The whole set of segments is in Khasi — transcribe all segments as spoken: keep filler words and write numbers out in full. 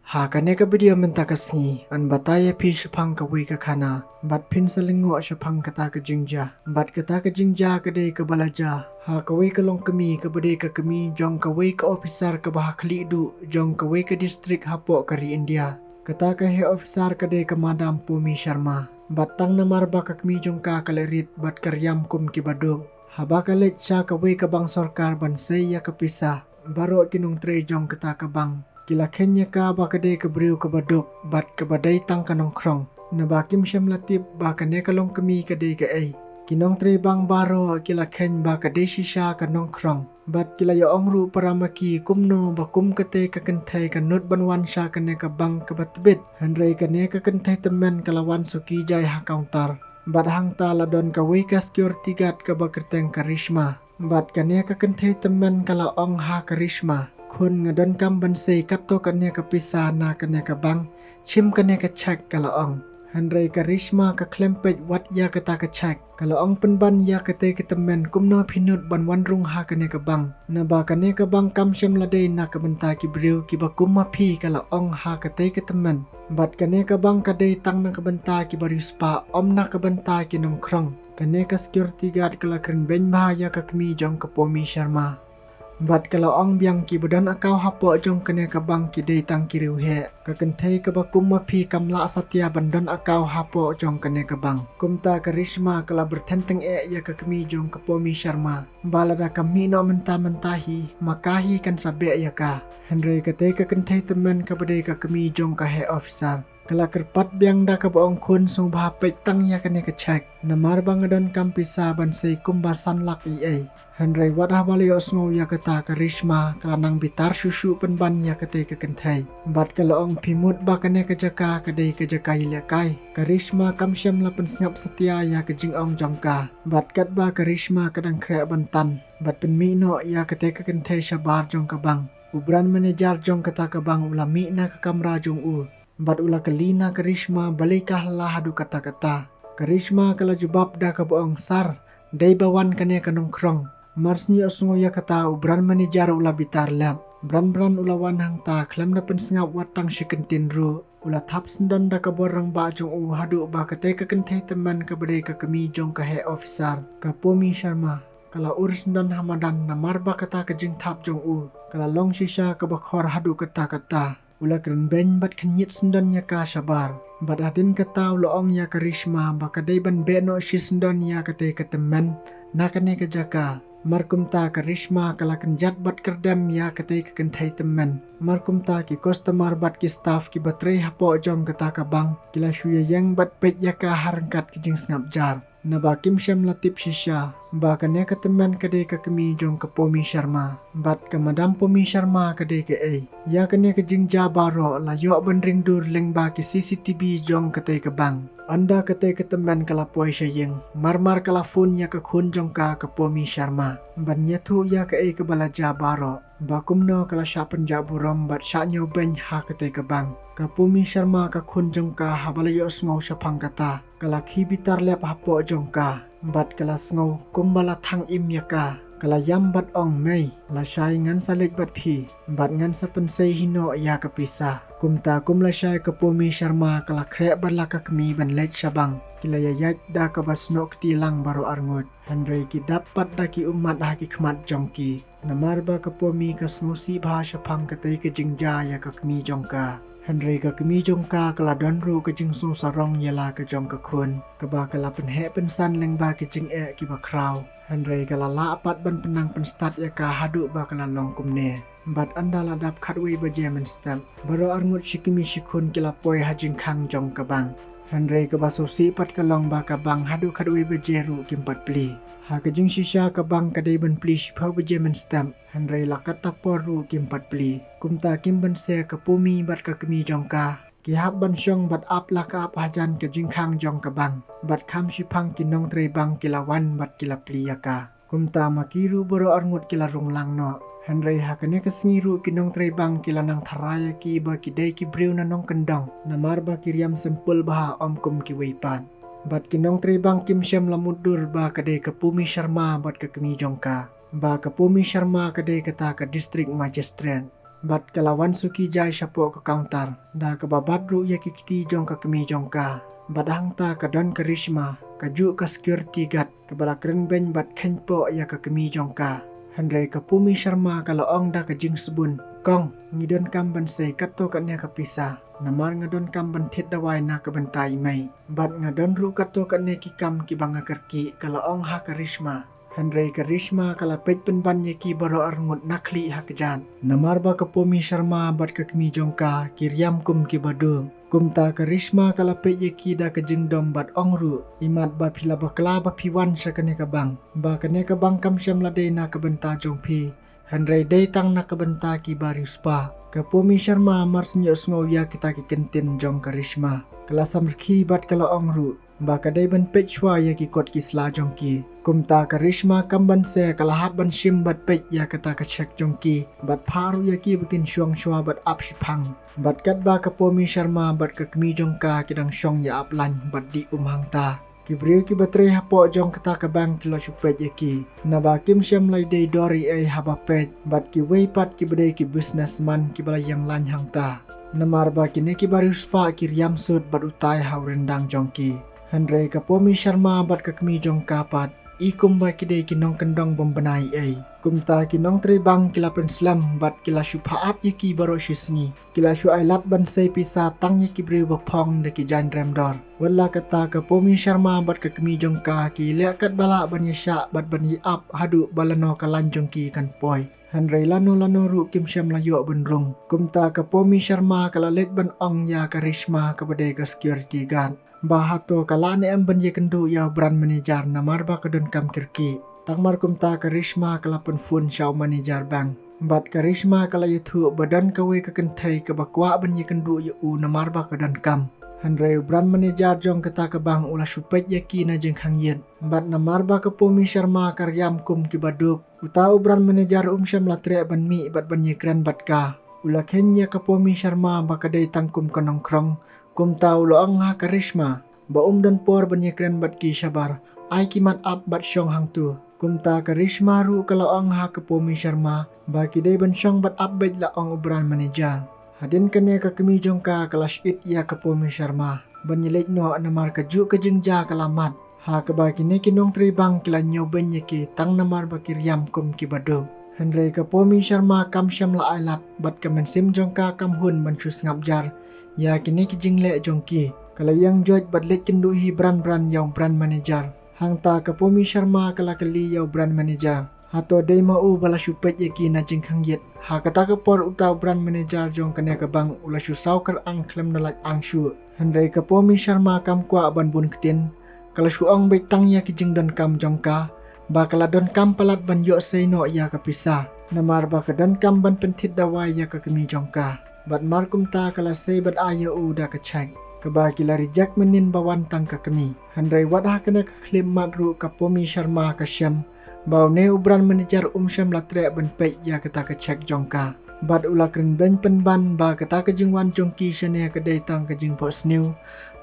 Ha kane ka video mynta ka sngi, ngan batai ïa phi shaphang kawei ka khana, bad phin sa lyngngoh shaphang kata ka jingjia. Bad kata ka jingjia ka dei kaba la jia ha kawei ka longkmie kaba dei ka kmie jong kawei ka officer kaba ha khlieh duh jong kawei ka district hapoh ka ri India. Kata ka heh officer ka dei ka Madam Pomi Sharma. Bad tang namar ba ka kmie jong ka ka la rit bad ka riam kum kiba duk, haba ka leit sha kawei ka bank sorkar ban sei ïa ka pisa, baroh ki nongtrei jong kata ka bank ki la kheiñ ïa ka ba ka dei ka briew kaba duk bad kaba dei tang ka nongkhrong. Naba kim shym la tip ba kane ka longkmie ka dei kaei. Ki nongtrei bank baroh ki la kheiñ ba ka dei shisha ka nongkhrong. Bad ki la ïa ong ruh para ma ki kumno ba kum katei ka kynthei ka nud ban wan sha kane ka bank kaba tbit, hynrei kane ka kynthei tymmen ka la wan suki jai ha counter. Bad hangta la don kawei ka security guard kaba kyrteng Karishma. Bad kane ka kynthei tymmen ka la ong ha Karishma, khun, nga donkam ban sei katto katne ka pisa na kane ka bank, shim kane ka cheque, ka la ong. Hynrei Karishma ka khlem peit wat ïa kata ka cheque, ka la ong, pynban ïa katei ka tymmen, kumno phi nud ban wan rung ha kane ka bank? Naba kane ka bank kam shym la dei na ka bynta ki briew kiba kum ma phi, ka la ong ha katei ka tymmen. Bad kane ka bank ka dei tang na ka bynta kiba riewspah, ym na ka bynta ki nongkhrong. Kane ka security guard ka la kren beiñ bha ïa ka kmie jong ka Pomi Sharma. Bad ka la ong biang, kiba don account hapoh jong kane ka bank ki dei tang ki riewheh. Ka kynthei kaba kum ma phi kam lah satia ban don account hapoh jong kane ka bank. Kumta Karishma ka la byrthen tyngeh ïa ka kmie jong ka Pomi Sharma ba lada ka mih noh mynta mynta hi, ma ka hi kan sa beh ïa ka. Hynrei katei ka kynthei tymmen kaba dei ka kmie jong ka heh officer ka la kyrpad biang da kaba ong, khun, sngewbha peit tang ïa kane ka cheque, namar ba nga donkam pisa ban sei kumba san lak eiei. Hynrei wat haba la ïohsngew ïa kata, Karishma ka la nang bitar shuh shuh pynban ïa katei ka kynthei. Bad ka la ong, phi mut ba kane ka jaka ka dei ka jaka ïalehkai? Karishma kam shym la pynsngap satia ïa ka jingong jong ka. Bad katba Karishma ka dang khreh ban tan bad pynmih noh ïa katei ka kynthei shabar jong ka bank, u branch manager jong kata ka bank u la mih na ka kamra jong u. Bad u la kylli na Karishma balei ka la haduh katta katta. Karishma ka la jubab da kaba ong, sir, dei ba wan kane ka nongkhrong. Mar shu ïohsngew ïa kata, u branch manager u la bitar lep. Bran bran u la wan hangta khlem da pynsngap wat tang shi kyntien ruh. U la thap syndon da ka bor rangbah jong u haduh ba katei ka kynthei tymmen kaba dei ka kmie jong ka heh officer, ka Pomi Sharma, ka la ur syndon ha madan, namar ba kata ka jingthap jong u ka la long shisha kaba khor haduh katta katta. U la kren beiñ bad khynñiat syndon ïa ka shabar. Bad hadien kata u la ong ïa Karishma ba ka dei ban beh noh shi syndon ïa katei ka tymmen na kane ka jaka. Mar kumta Karishma ka la kynjat bad kyrdem ïa katei ka kynthei tymmen. Mar kumta ki customer bad ki staff kiba trei hapoh jong kata ka bank ki la shu ïaïeng bad peit ïa ka ha ryngkat ki jingsngap jar. Naba kim shym la tip shisha ba kane ka tymmen ka dei ka kmie jong ka Pomi Sharma. Bad ka Madam Pomi Sharma ka dei kaei? Ïa kane ka jingjia baroh la ïoh ban ring dur lyngba ki C C T V jong katei ka bank. Ynda katei ka tymmen ka la poi sha ïing, mar mar ka la phone ïa ka khun jong ka, ka Pomi Sharma, ban ïathuh ïa kaei kaba la jia baroh, ba kumno ka la shah pynjah burom bad shah ñiewbeiñ ha katei ka bank. Ka Pomi Sharma, ka khun jong ka, haba la ïohsngew shaphang kata, ka la khie bitar lep hapoh jong ka bad ka la sngew kumba la thang im ïa ka. Ka la ïam bad ong, mei, lashai ngan sa leit bad phi bad ngan sa pynsei hi noh ïa ka pisa. Kumta kum lashai ka Pomi Sharma ka la khreh bad la ka kmie ban leit sha bank. Ki la ïaid da kaba snoh kti lang baroh arngut, hynrei ki dap pat da ki ummat ha ki khmat jong ki. Namar ba ka Pomi ka sngewsih bha shaphang katei ka jingjia ïa ka kmie jong ka. Hynrei ka kmie jong ka ka la don ruh ka jingsngewsarong ïa la ka jong ka khun, kaba ka la pynheh pynsan lyngba ki jingeh kiba khraw. Hynrei ka la lah pat ban pynnang pynstad ïa ka haduh ba ka la long kumne. Bad ynda la dap khatwei baje mynstep, baroh arngut shi kmie shi khun ki la poi ha jingkhang jong ka bank. Hynrei kaba sngewsih pat ka long ba ka bank haduh khatwei baje ruh kim pat plie. Ha ka jingshisha ka bank ka dei ban plie shiphew baje mynstep, hynrei la katta por ruh kim pat plie. Kumta kim banse ka Pomi bad ka kmie jong ka ki hap ban shong bad ap la ka ap hajan ka jingkhang jong ka bank. Bad kham shiphang ki nongtrei bank ki la wan bad ki la plie ïa ka. Kumta ma ki ruh baroh arngut ki la rung lang noh. Hynrei ha kane ka sngi ruh ki nongtrei bank ki la nang tharai ïa ki ba ki dei ki briew na nongkyndong, namar ba ki riam sempul bha ym kum kiwei pat. Bad ki nongtrei bank kim shym la mutdur ba ka dei ka Pomi Sharma bad ka kmie jong ka, ba ka Pomi Sharma ka dei kata ka district magistrate. Bad ka la wan suki jai shapoh ka counter da kaba bat ruh ïa ki kti jong ka kmie jong ka. Bad hangta ka don ka Rishma, kajuh ka security guard, kaba la kren beiñ bad kheiñpoh ïa ka kmie jong ka. Hynrei ka Pumi Sharma ka la ong da ka jingsbun, "Kong, ngi donkam ban sei katto katne ka pisa, namar nga donkam ban thied dawai na ka bynta i mei. Bad nga don ruh katto katne ki kam kiba nga kyrkieh," ka la ong ha ka Rishma. Hynrei ka Rishma ka la peit pynban ïa ki baroh arngut na khlieh ha kjat. Namar ba ka Pumi Sharma bad ka kmie jong ka ki riam kum kiba duk. Kumta ka Rishma ka la peit ïa ki da ka jingdom bad ong ruh, "Imat ba phi la bakla ba phi wan sha kane ka bank, ba kane ka bank kam shym la dei na ka bynta jong phi, hynrei dei tang na ka bynta ki bariewspah." Ka Pumi Sharma mar shu ïohsngew ïa kita ki kyntien jong ka Rishma, ka la samrkhie bad ka la ong ruh ba ka dei ban peit shuwa ïa ki kot ki sla jong ki. Kumta ka Rishma kam ban se ka la hap ban shim bad peit ïa kata ka cheque jong ki bad phah ruh ïa ki ba kin shong shuwa bad ap shiphang. Bad katba ka Pumi Sharma bad ka kmie jong ka ki dang shong ïa ap lain bad dih um hangta, ki briew kiba trei hapoh jong kata ka bank ki la shu peit ïa ki, naba kim shym la dei dor ei ei haba peit bad kiwei pat kiba dei ki businessman kiba la ïeng lain hangta. Namar ba kine ki bariewspah ki riam sut bad utai ha u ryndang jong ki. Hynrei ka Pumi Sharma bad ka kmie jong ka pat i kumba ki dei ki nongkyndong bym bna ei ei. Kumta ki nongtrei bank ki la pynslem bad ki la shu phah ap ïa ki baroh shi sngi. Ki la shu ailad ban sei pisa tang ïa ki briew ba phong da ki jaiñ rem dor. Wat la kata ka Pumi Sharma bad ka kmie jong ka ki leh katba lah ban ïashah bad ban ïa ap haduh ba lano ka lain jong ki kan poi. Hynrei lano lano ruh kim shym la ïoh ban rung. Kumta ka Pumi Sharma ka la leit ban ong ïa ka Rishma kaba dei ka security guard ba hato ka lah ne em ban ïakynduh ïa u branch manager namar ba ka donkam kyrkieh. Tang mar kumta ka Rishma ka la pynphone sha u manager bank. Bad ka Rishma ka la ïathuh ba don kawei ka kynthei kaba kwah ban ïakynduh ïa u namar ba ka donkam. Hynrei u branch manager jong kata ka bank u la shu peit ïa ki na jingkhang ïit. Bad namar ba ka Pumi Sharma ka riam kum kiba duk, uta u branch manager um shym la treh ban mih bad ban ïakren bad ka. U la kheiñ ïa ka Pumi Sharma ba ka dei tang kum ka nongkhrong. Kumta u la ong ha ka Rishma ba um don por ban ïakren bad ki shabar, ai ki mat ap bad shong hangtu. Kumta ka Rishma ruh ka la ong ha ka Pumi Sharma ba ki dei ban shong bad ap beit, la ong u branch manager. Hadien kane ka kmie jong ka ka la shit ïa ka Pumi Sharma ban ïaleit noh namar kajuh ka jingjia ka la mat. Ha kaba kine ki nongtrei bank ki la ñiew beiñ ïa ki tang namar ba ki riam kum kiba duk. Hynrei ka Pumi Sharma kam shym la ailad bad ka mynsiem jong ka kam hun ban shu sngap jar ïa kine ki jingleh jong ki. Ka la ïeng joit bad leit kynduh hi bran bran ïa u branch manager. Hangta ka Pumi Sharma ka la kylli ïa u branch manager, hato dei ma u ba la shu peit ïa ki na jingkhang ïit? Ha kata ka por uta u branch manager jong kane ka bank u la shu saw kyrang khlem da lait ang shuh. Hynrei ka Pumi Sharma kam kwah ban bun ktien. Ka la shu ong beit tang ïa ki jingdonkam jong ka ba ka la donkam palat ban ïoh sei noh ïa ka pisa namar ba ka donkam ban pynthied dawai ïa ka kmie jong ka. Bad mar kumta ka la sei bad ai ïa u da ka cheque kaba ki la reject mynnin ba wan tang ka kmie. Hynrei wat ha kane ka khyllipmat ruh ka Pumi Sharma ka shem ba une u branch manager um shym la treh ban peit ïa kata ka cheque jong ka. Bad u la kren beiñ pynban ba kata ka jingwan jong ki shane ka dei tang ka jingphohsniew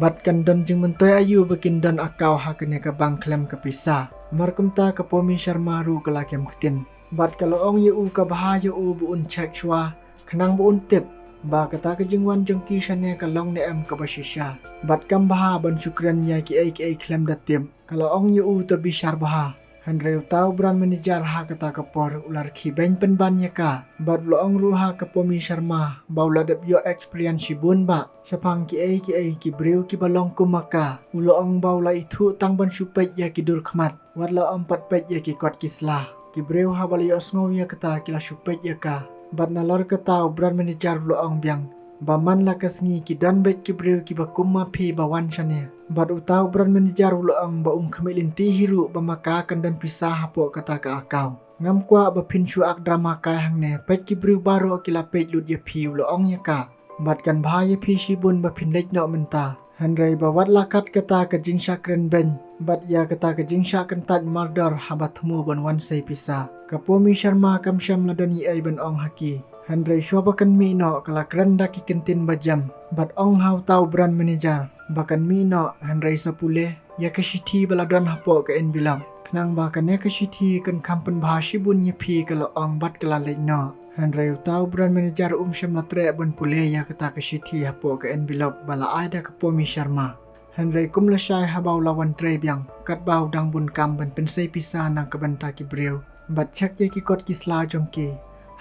bad kan don jingmyntoi aïu ba kin don account ha kane ka bank khlem ka pisa. Mar kumta ka Pumi Sharma ruh ka la kem ktien bad ka la ong ïa u ka bha ïa u ba un check shuwa khnang ba un tip ba kata ka jingwan jong ki shane ka long ne em kaba shisha. Bad kam bha ban shu kren ïa kiei kiei khlem da tip. Ka la ong ïa u to bishar bha. Hynrei uta u branch manager ha kata ka por u la rkhie beiñ pynban ïa ka. Bad u la ong ruh ha ka Pumi Sharma ba u la dep ïoh experience shibun bha shaphang kiei kiei ki briew kiba long kum ma ka. U la ong ba u la ithuh tang ban shu peit ïa ki dur khmat, wat la ym pat peit ïa ki kot ki sla. Ki briew haba la ïohsngew ïa kata ki la shu peit ïa ka. Bad nalor kata u branch manager u la ong biang ba man la ka sngi ki don beit ki briew kiba kum ma phi ba wan shane. Bad uta u branch manager u la ong ba um khmih lynti hi ruh ba ma ka kan don pisa hapoh kata ka account. Ngam kwah ba phin shu ak drama kai hangne, peit ki briew baroh ki la peit lut ïa phi, u la ong ïa ka. Bad kan bha ïa phi shibun ba phin leit noh mynta. Hynrei ba wat la kat kata ka jingshah kren beiñ bad ïa kata ka jingshah kyntait mardor haba thmu ban wan sei pisa. Ka Pumi Sharma kam shym la don ei ei ban ong ha ki. Hynrei shuwa ba kan mih noh ka la kren da ki kyntien ba jem bad ong ha uta u branch manager ba kan mih noh, hynrei sa pule ïa ka shithi ba la don hapoh ka envelope khnang ba kane ka shithi kan kham pynbha shibun ïa phi, ka la ong bad ka la leit noh. Hynrei uta u brand manager um shym la treh ban pule ïa kata ka shithi hapoh ka envelope ba la ai da ka Pomi Sharma. Hynrei kum lashai haba u la wan trei biang, katba u dang bun kam ban pynsei pisa na ka bynta ki briew, bad check ïa ki kot ki sla jong ki,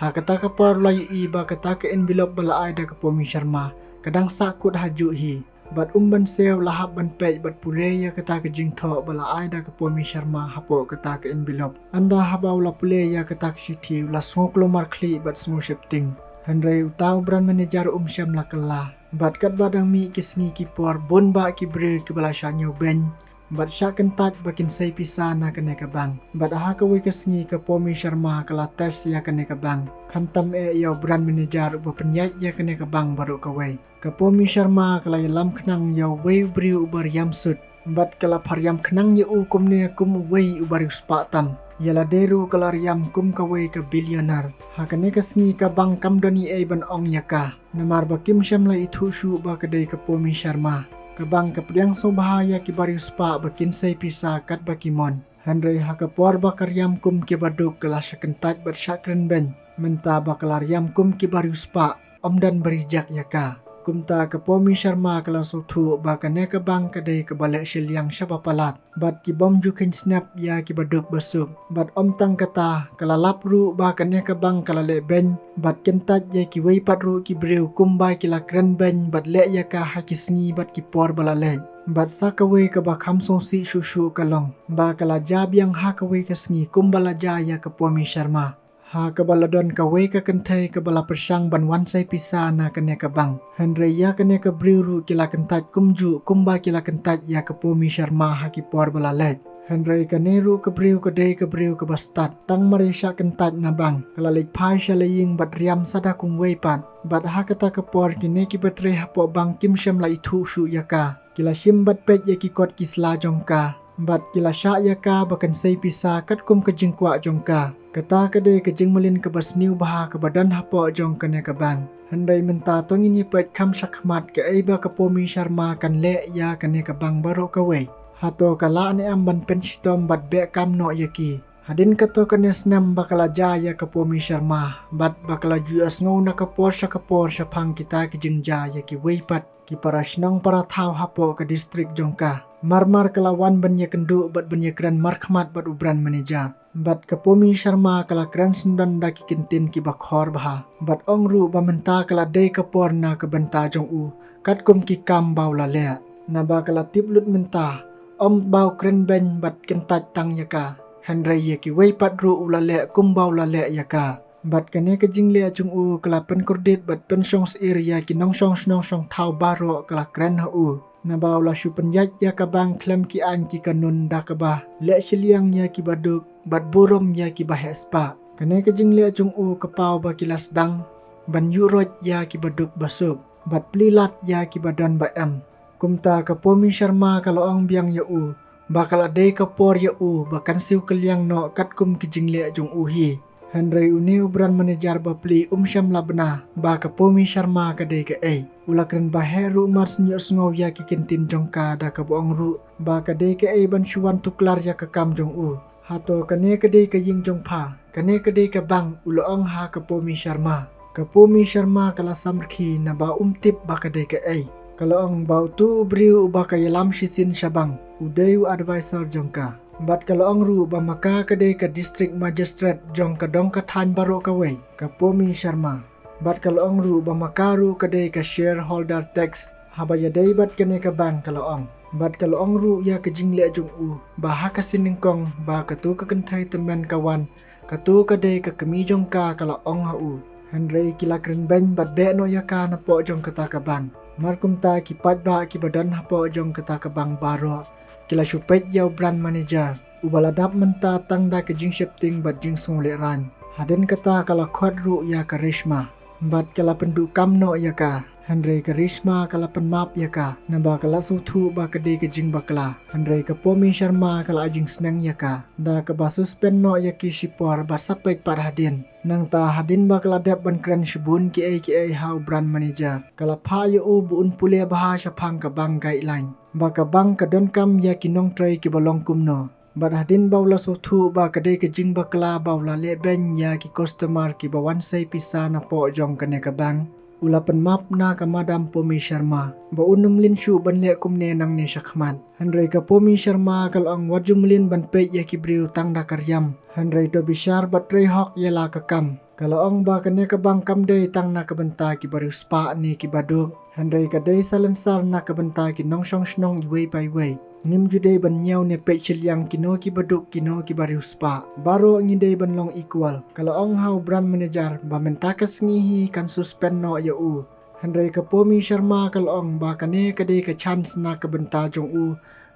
ha kata ka por u la ïohi ba kata ka envelope ba la ai da ka Pomi Sharma ka dang sah kut ha juh hi. Bad um ban siew, u la hap ban peit bad pule ïa kata ka jingthoh ba la ai da ka Pomi Sharma hapoh kata ka envelope. Ynda haba u la pule ïa kata ka shithi, u la sngew klumar khlieh bad sngew sheptieng. Hynrei uta u brand manager um shym la kylla. Bad katba dang mih ki sngi ki por, bun bah ki briew kiba la shah ñiewbeiñ bad shah kyntait ba kin sei pisa na kane ka bank. Bad ha kawei ka sngi ka Pomi Sharma ka la test ïa kane ka bank, khamtam eh ïa u brand manager uba pynïaid ïa kane ka bank baroh kawei. Ka Pomi Sharma ka la ïalam khnang ïa uwei u briew uba riam sut, bad ka la pha riam khnang ïa u kumne kum uwei uba riewspah tam. Ïa lade ruh ka la riam kum kawei ka billionaire. Ha kane ka sngi ka bank kam don ei ei ban ong ïa ka, namar ba kim shym la ithuh shuh ba ka dei ka Pomi Sharma. Ka bank ka pdiang sngewbha ïa kiba riewspah ba kin sei pisa katba ki mon. Hynrei ha ka por ba ka riam kum kiba duk, ka la shah kyntait bad shah kren beiñ. Mynta ba ka la riam kum kiba riewspah, ym don ba reject ïa ka. Kumta ka Pomi Sharma ka la sngewthuh ba kane ka bank ka dei kaba leh shiliang shaba palat, bad ki bym ju kheiñ snap ïa kiba duk ba suk. Bad ym tang kata, ka la lap ruh ba kane ka bank ka la leh beiñ bad kyntait ïa kiwei pat ruh ki briew kumba ki la kren beiñ bad leh ïa ka ha ki sngi bad ki por ba la leit. Bad sa kawei kaba kham sngewsih shuh shuh ka long ba ka la jia biang ha kawei ka sngi kumba la jia ïa ka Pomi Sharma, ha kaba la don kawei ka kynthei kaba la pyrshang ban wan sei pisa na kane ka bank. Hynrei ïa kane ka briew ruh ki la kyntait kumjuh kumba ki la kyntait ïa ka Pomi Sharma ha ki por ba la leit. Hynrei kane ruh ka briew ka dei ka briew kaba stad. Tang mar ïa shah kyntait na bank, ka la leit phai sha la ïing bad riam sa da kumwei pat. Bad ha kata ka por kine kiba trei hapoh bank kim shym la ithuh shuh ïa ka. Ki la shim bad peit ïa ki kot ki sla jong ka, bad ki la shah ïa ka ba kan sei pisa katkum ka jingkwah jong ka. Kata ka dei ka jingmlien kaba sniew bha kaba don hapoh jong kane ka bank. Hynrei mynta to ngin ïa peit kham shakhmat kaei ba ka Pomi Sharma kan leh ïa kane ka bank baroh kawei. Hato ka lah ne em ban pynshitom bad beh kam noh ïa ki? Hadien kato kane snem ba ka la jia ïa ka Pomi Sharma, bad ba ka la ju ïohsngew na ka por sha ka por shaphang kita ki jingjia ïa kiwei pat ki para shnong para thaw hapoh ka district jong ka, mar mar ka la wan ban ïakynduh bad ban ïakren markhmat bad u brand manager. Bad ka Pomi Sharma ka la kren syndon da ki kyntien kiba khor bha, bad ong ruh ba mynta ka la dei ka por na ka bynta jong u, katkum ki kam ba u la leh. Naba ka la tip lut mynta, ym ba u kren beiñ bad kyntait tang ïa ka, hynrei ïa kiwei pat ruh u la leh kumba u la leh ïa ka. Bad kane ka jingleh jong u ka la pynkordit bad pynshong syier ïa ki nongshong shnong shong thaw baroh ka la kren ha u. Naba u la shu pynïaid ïa ka bank khlem ki aiñ ki kanun da kaba leh shiliang ïa kiba duk bad burom ïa kiba heh spah. Kane ka jingleh jong u ka paw ba ki la sdang ban ïuh roit ïa kiba duk ba suk, bad plie lad ïa kiba don ba em. Kumta ka Pomi Sharma ka la ong biang ïa u ba ka la dei ka por ïa u ba kan siew kylliang noh katkum ki jingleh jong u hi. Hynrei une u brand manager bapli um shym la bna ba ka Pomi Sharma ka dei kaei. U la kren ba heh ruh mar shu ïohsngew ïa ki kyntien jong ka da kaba ong ruh ba ka dei kaei ban shu wan tuklar ïa ka kam jong u. Hato kane ka dei ka ïing jong pha? Kane ka dei ka bank, u la ong ha ka Pomi Sharma. Ka Pomi Sharma ka la samrkhie naba um tip ba ka dei kaei. Ka la ong ba utu u briew uba ka ïalam shisien sha bank u dei u advisor jong ka. Bad ka la ong ruh ba ma ka ka dei ka district magistrate jong ka dong ka thaiñ baroh kawei, ka Pomi Sharma. Bad ka la ong ruh ba ma ka ruh ka dei ka shareholder tax haba ïadei bad kane ka bank, ka la ong. Bad ka la ong ruh ïa ka jingleh jong u ba ha ka sien nyngkong ba katu ka kynthei tymmen ka wan, katu ka dei ka kmie jong ka, ka la ong ha u. Hynrei ki la kren beiñ bad beh noh ïa ka napoh jong kata ka bank. Mar kumta ki paidbah kiba don hapoh jong kata ka bank baroh ki la shu peit ïa u brand manager uba la dap mynta tang da ka jingsheptieng bad jingsngewlehrain. Hadien kata ka la khot ruh ïa ka Reshma bad ka la pynduh kam noh ïa ka. Hynrei ka Reshma ka la pynmap ïa ka naba ka la sngewthuh ba ka dei ka jingbakla. Hynrei ka Pomi Sharma ka la ai jingsneng ïa ka da kaba suspend noh ïa ki shipor bad sa peit pat hadien. Nangta hadien ba ka la dep ban kren shibun kiei kiei ha u brand manager, ka la phah ïa u ba un pule bha shaphang ka bank guideline, ba ka bank ka donkam ïa ki nongtrei kiba long kumno. Bad hadien ba u la sngewthuh ba ka dei ka jingbakla ba u la leh beiñ ïa ki customer kiba wan sei pisa napoh jong kane ka bank, u la pynmap na ka Madam Pomi Sharma ba un ym lynti shuh ban leh kumne nangne shakhmat. Hynrei ka Pomi Sharma ka la ong wat ju mlien ban peit ïa ki briew tang da ka riam, hynrei to bishar bad trei hok ïa la ka kam. Ka la ong ba kane ka bank kam dei tang na ka bynta kiba riewspah ne kiba duk, hynrei ka dei salonsar na ka bynta ki nongshong shnong iwei pa iwei. Ngim ju dei ban ñiew ne peit shiliang kino kiba duk kino kiba riewspah. Baroh ngi dei ban long equal. Ka la ong ha u branch manager ba mynta ka sngi hi kan suspend noh ïa u. Hynrei ka Pomi Sharma ka la ong ba kane ka dei ka chance na ka bynta jong u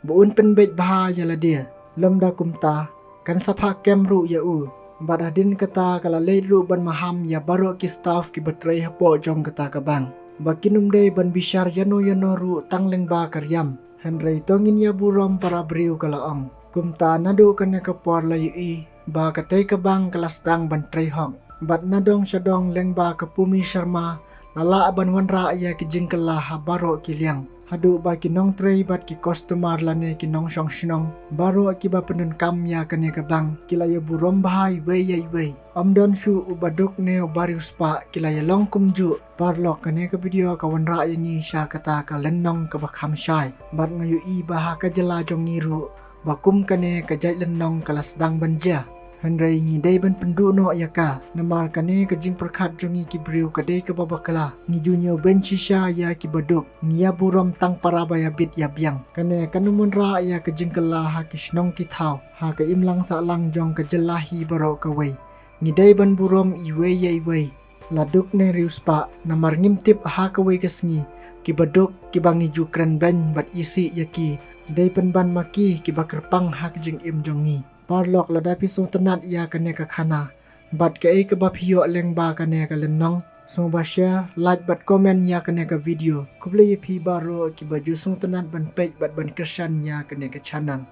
ba un pynbeit bha ïa lade. Lymda kumta, kan sa phah kem ruh ïa u. Bad hadien kata ka la leit ruh ban maham ïa baroh ki staff kiba trei hapoh jong kata ka bank ba kin ym dei ban bishar ïano ïano ruh tang lyngba ka riam. Hynrei to ngin ïa burom para briew, ka la ong. Kumta naduh kane ka por la ïohi ba katei ka bank ka la sdang ban trei hok. Bad na dong sha dong lyngba ka Pomi Sharma la lah ban wanrah ïa ki jingkylla ha baroh ki liang. Haduh ba ki nongtrei bad ki customer lane ki nongshong shnong baroh kiba pyndonkam ïa kane ka bank ki la ïa burom bha iwei ïa iwei. Ym don shuh uba duk ne uba riewspah, ki la ïa long kumjuh. Paralok, kane ka video ka wanrah ïa ngi sha kata ka lynnong kaba kham shai. Bad nga ïohi ba ha ka jylla jong ngi ruh ba kum kane ka jait lynnong ka la sdang ban jia. Hynrei ngi dei ban pynduh noh ïa ka, namar kane ka jingpyrkhat jong ngi ki briew ka dei kaba bakla. Ngi ju ñiew beiñ shisha ïa kiba duk. Ngi ïa burom tang para ba ïa bit ïa biang. Kane kan ym wanrah ïa ka jingkylla ha ki shnong ki thaw, ha ka imlang sahlang jong ka jylla hi baroh kawei. Ngi dei ban burom iwei ïa iwei, la duk ne riewspah, namar ngim tip ha kawei ka sngi kiba duk kiba ngi ju kren beiñ bad isih ïa ki dei pynban ma ki kiba kyrpang ha ka jingim jong ngi. Paralok, lada phi sngewtynnat ïa kane ka khana bad kaei kaba phi ïoh lyngba kane ka lynnong, sngewbha share, like bad comment ïa kane ka video. Khublei ïa phi baroh kiba ju sngewtynnat ban peit bad ban kyrshan ïa kane ka channel.